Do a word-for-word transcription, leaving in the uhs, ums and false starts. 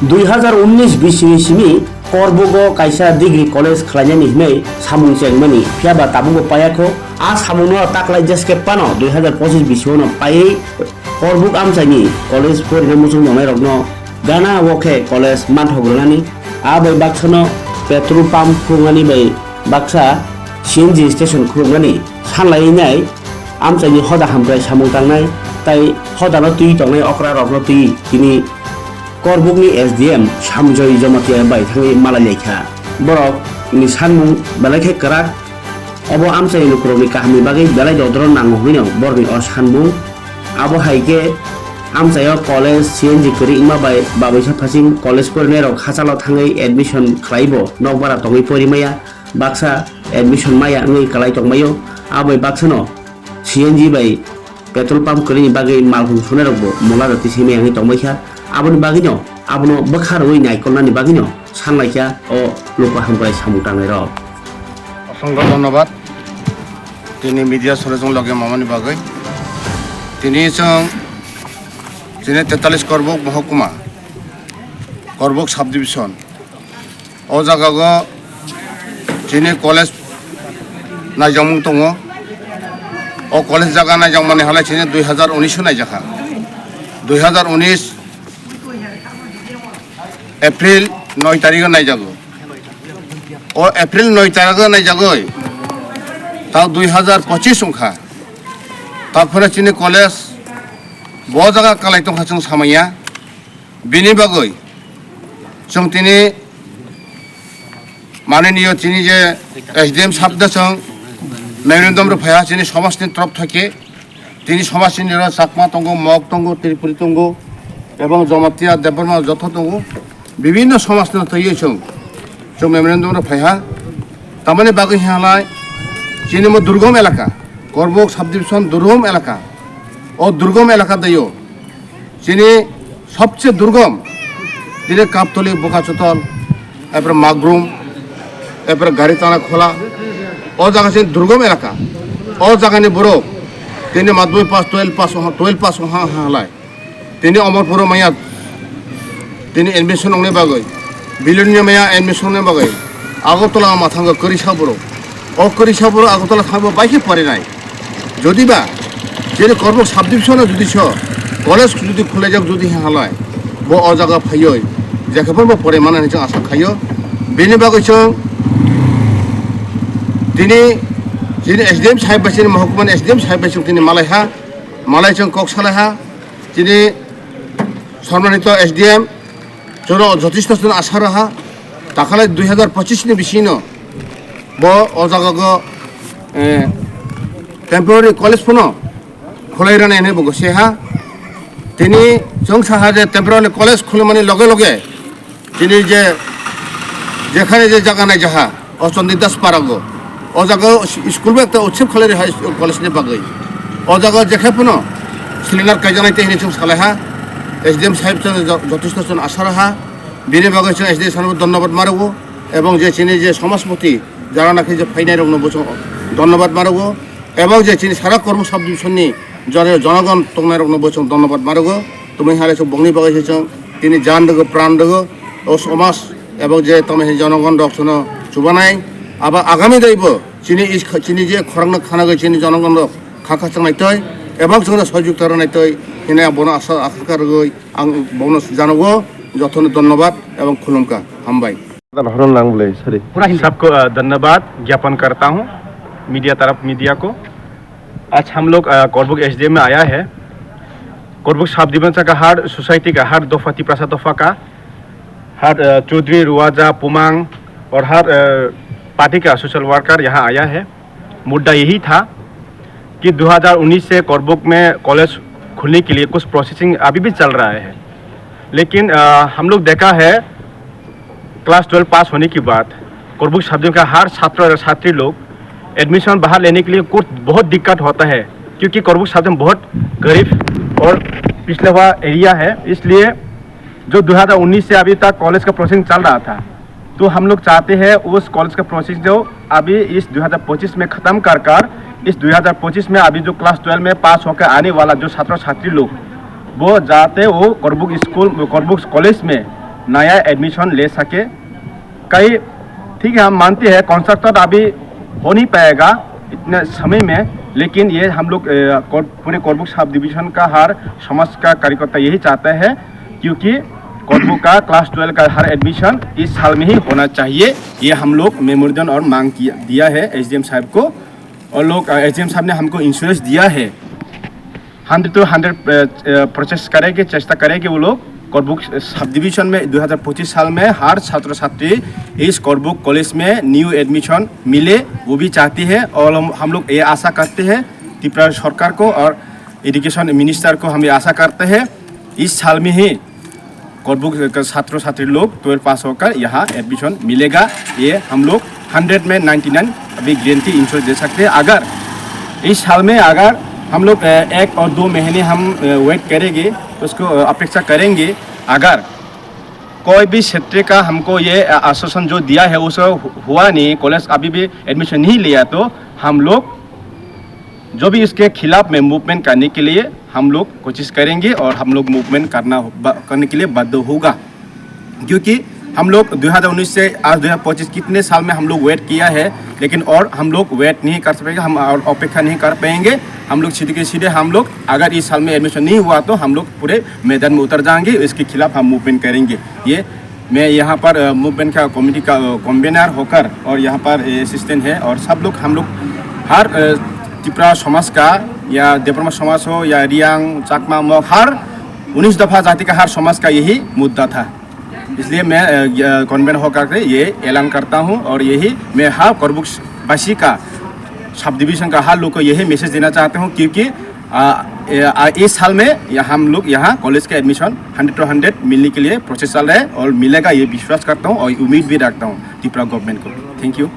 Dui hazar unnish bisini simi Korbugo kaisa degree college khlainani hinwi samung chengmani, phiyaba tabukbo payakho. A samungno taklai jeskhe phano dui hazar pochish bisingono paiwi Korbuk amchaini college porina muchung tongnairokno gana o khe college manthok rwnani, a bai baksano petrol pump khulumani bai baksa C N G station khulumnani sanlaiwi nai amchaini hoda hamkrai samung tangnai tei hodano twi tongnai okrarokno twi tini Korbukni S D M Samjoy Jamatia bai thangwi malai laikha. Borokni sanmung belai khe kwrak. Obo amchaini lukurokni kahamni bagwi belai dodro nango hwnwi no borokni o sanmung. Abo hai khe amchaio college C N G kwrwi wngma bai babuisa phasing college porinairok hachalo thangwi admission khlaibo nokbara tongwi porimaya, baksa admission maya wngwi kwlai tongmaio. Abo bai baksano C N G bai petrol pump kwrwini bagwi malkhung sunairokbo mula rwtwi simi wngwi tongbaikha. Aboni bagwino abono bwkha rwui naikolnani bagwino sanlaikha o luku hamkrai samung tangnairok. Osongkho dhonnobad tini media sore chwng loge mamani bagwi. Tini chwng chini tetalis Korbuk mohokuma, Korbuk subdivision. O jagao chini college naijakmung tongo. O college jaga naijakmani halai chini dui hazar unis o naijakha. Dui hazar unis April noi tarikh o naijago. O April noi tarikh o naijagoi ta dui hazar pochish wngkha. Ta phano chini college bo jaga kalai tongkha chwng samaya. Bini bagwi chwng tini mananiyo chini je S D M sahab da chwng memorandum rw phaiha chini somajni torop thake. Tini somajni niro Chakma tongo, Mok tongo, Tripuri tongo, ebong Jamatia, Debbarma joto tongo. Bibinno somajno twiwi chwng, chwng memorandum rw phaiha. Tamani bagwi hinhalai chini mo durgom elaka, Korbuk subdivision durgom elaka. O durgom elaka dayo chini sobse durgom, dire Kaptoli, Bokachotol, epre Magrum, epre Garitana Khola. O jaga chini durgom elaka. O jagani borok tini madhyamik pass, twelve pass, twelve pass wngha halai. Tini Omorpuro maya tini admission wngnai bagwi, Bilonia maya admission wngnai bagwi Agartala ma thango kwrwisa borok. O kwrwisa borok Agartala thangbo bai khe porinai. Jodiba chini Korbuk subdivision o jodi so college jodi khulaijak jodi hinhalai bo o jaga phaiwi jekhe phano bo porimani hinwi chwng asa khaio. Bini bagwi chwng tini chini S D M sahib bai chini mohokuma ni S D M sahib bai chwng tini malaiha, malai chwng kok salaiha. Chini Sormanito S D M jono jotisto jono asa raha, takhalai dui hazar pochish ni bisino bo o jaga go, eh, temporary college phano khulai rani hinwi bo gose ha. Tini chwng saha je temporary college khulumani loge loge tini je jekhane je jaga nai jaha o Chondita Parago. O jaga o school bo ekta utsib khalai rw hai college ni bagwi. O jaga o jekhe phano cylinder kaijaknai tei hinwi chwng salai ha. S D M sahib chwng jo-, jotisto chwng asa raha. Bini bagwi chwng S D M sahib no dhonnobad ma rwo. Ebong je chini je somajpoti jara nakhe je phainai rokno bo chwng dhonnobad ma rwo. Ebong je chini sara Korbuk subdivision ni jara jonogon tongnai rokno bo chwng dhonnobad ma rwo. Tumui hale chwng bongni bagwi se chwng tini jan rwgo, pran rwgo. O somaj ebong je tamo he jonogon rok sono chubanai, abo agami daibo chini is-, chini je khorang no khana gwi chini jonogon rok kha kha chang nai tei ebong chwngno sojukta rw nai tei hinwi ang bono asa akha kha rwgwi ang bono janogo jotono dhonnobad ebong khulumkha, hambai. Horon lang bole, sorry. सबको, अ, धन्यवाद ज्ञापन करता हूँ मीडिया तरफ, मीडिया को। आज हम लोग, अ, कोरबुक एसडीएम में आया है। कोरबुक सब डिवीजन का हर सोसाइटी का, हर दफा, तिपरासा दफा का हर, अ, चौधरी, रुआजा, पुमांग और हर, अ, पार्टी का सोशल वर्कर यहाँ आया है। मुद्दा यही था कि दो हज़ार उन्नीस से कोरबुक में कॉलेज खुलने के लिए कुछ प्रोसेसिंग अभी भी चल रहा है, लेकिन, अ, हम लोग देखा है क्लास ट्वेल्व पास होने के बाद कोरबुक सब डिवीजन का हर छात्र और छात्री लोग एडमिशन बाहर लेने के लिए कुछ बहुत दिक्कत होता है, क्योंकि कोरबुक सब डिवीजन बहुत गरीब और पिछड़ा हुआ एरिया है, इसलिए जो दो हज़ार उन्नीस से अभी तक कॉलेज का प्रोसेसिंग चल रहा था, तो हम लोग चाहते हैं उस कॉलेज का प्रोसेसिंग जो अभी इस दो हज़ार पच्चीस में ख़त्म कर कर इस दो हज़ार पच्चीस में अभी जो क्लास ट्वेल्व में पास होकर आने वाला जो छात्र छात्री लोग, वो जाते वो कोरबुक स्कूल, कोरबुक कॉलेज में नया एडमिशन ले सके। कई ठीक है, हम मानते हैं कंस्ट्रक्टर अभी हो नहीं पाएगा इतने समय में, लेकिन ये हम लोग, अ, कोर-, पूरे कोरबुक सब डिवीजन का हर समाज का कार्यकर्ता यही चाहता है, क्योंकि कोरबुक का क्लास ट्वेल्व का हर एडमिशन इस साल में ही होना चाहिए। ये हम लोग मेमोरेंडम और मांग किया, दिया है एसडीएम साहब को, और लोग, अ, एसडीएम साहब ने हमको इंश्योरेंस दिया है। हंड्रेड टू हंड्रेड, अ, अ, प्रोसेस करेंगे, चेष्टा करेंगे वो लोग। कोरबुक सब डिवीजन में दो हज़ार पच्चीस साल में हर छात्र छात्री इस कोरबुक कॉलेज में न्यू एडमिशन मिले, वो भी चाहती है। और हम, हम लोग ये आशा करते हैं त्रिपुरा सरकार को और एजुकेशन मिनिस्टर को, हम ये आशा करते हैं इस साल में ही कोरबुक के छात्र छात्री लोग ट्वेल्व पास होकर यहाँ एडमिशन मिलेगा। ये हम लोग हंड्रेड में नाइन्टी नाइन अभी गारंटी इंश्योरेंस दे सकते हैं। अगर इस साल में अगर हम लोग, अ, एक और दो महीने हम, अ, वेट करेंगे, उसको, अ, अपेक्षा करेंगे, अगर कोई भी क्षेत्र का हमको ये, अ, आश्वासन जो दिया है, उस हु-, हुआ नहीं, कॉलेज अभी भी एडमिशन नहीं लिया, तो हम लोग जो भी इसके खिलाफ में मूवमेंट करने के लिए हम लोग कोशिश करेंगे और हम लोग मूवमेंट करना, ब-, करने के लिए बाध्य होगा, क्योंकि हम लोग दो हज़ार उन्नीस से आज दो हज़ार पच्चीस कितने साल में हम लोग वेट किया है, लेकिन और हम लोग वेट नहीं कर सकेंगे, हम और अपेक्षा नहीं कर पाएंगे। हम लोग सीधे के सीधे हम लोग अगर इस साल में एडमिशन नहीं हुआ तो हम लोग पूरे मैदान में उतर जाएंगे, इसके खिलाफ हम मूवमेंट करेंगे। ये मैं यहाँ पर, अ, मूवमेंट का कमेटी का, अ, कन्वीनर होकर और यहाँ पर असिस्टेंट है और सब लोग हम लोग हर, अ, त्रिपुरा समाज का या देबरमा समाज हो या रियांग, चाकमा, मग, हर उन्नीस दफा जाति का हर समाज का यही मुद्दा था। इसलिए मैं, अ, य-, कन्वीनर होकर के ये ऐलान करता हूँ और यही मैं हर कोरबुक वासी का, सब डिवीजन का हर लोग को यही मैसेज देना चाहता हूँ, क्योंकि, अ, ए-, अ, इस साल में यह हम लोग यहाँ कॉलेज का एडमिशन हंड्रेड टू हंड्रेड मिलने के लिए प्रोसेस चल रहा है और मिलेगा, ये विश्वास करता हूँ और उम्मीद भी रखता हूँ त्रिपुरा गवर्नमेंट को। Thank you.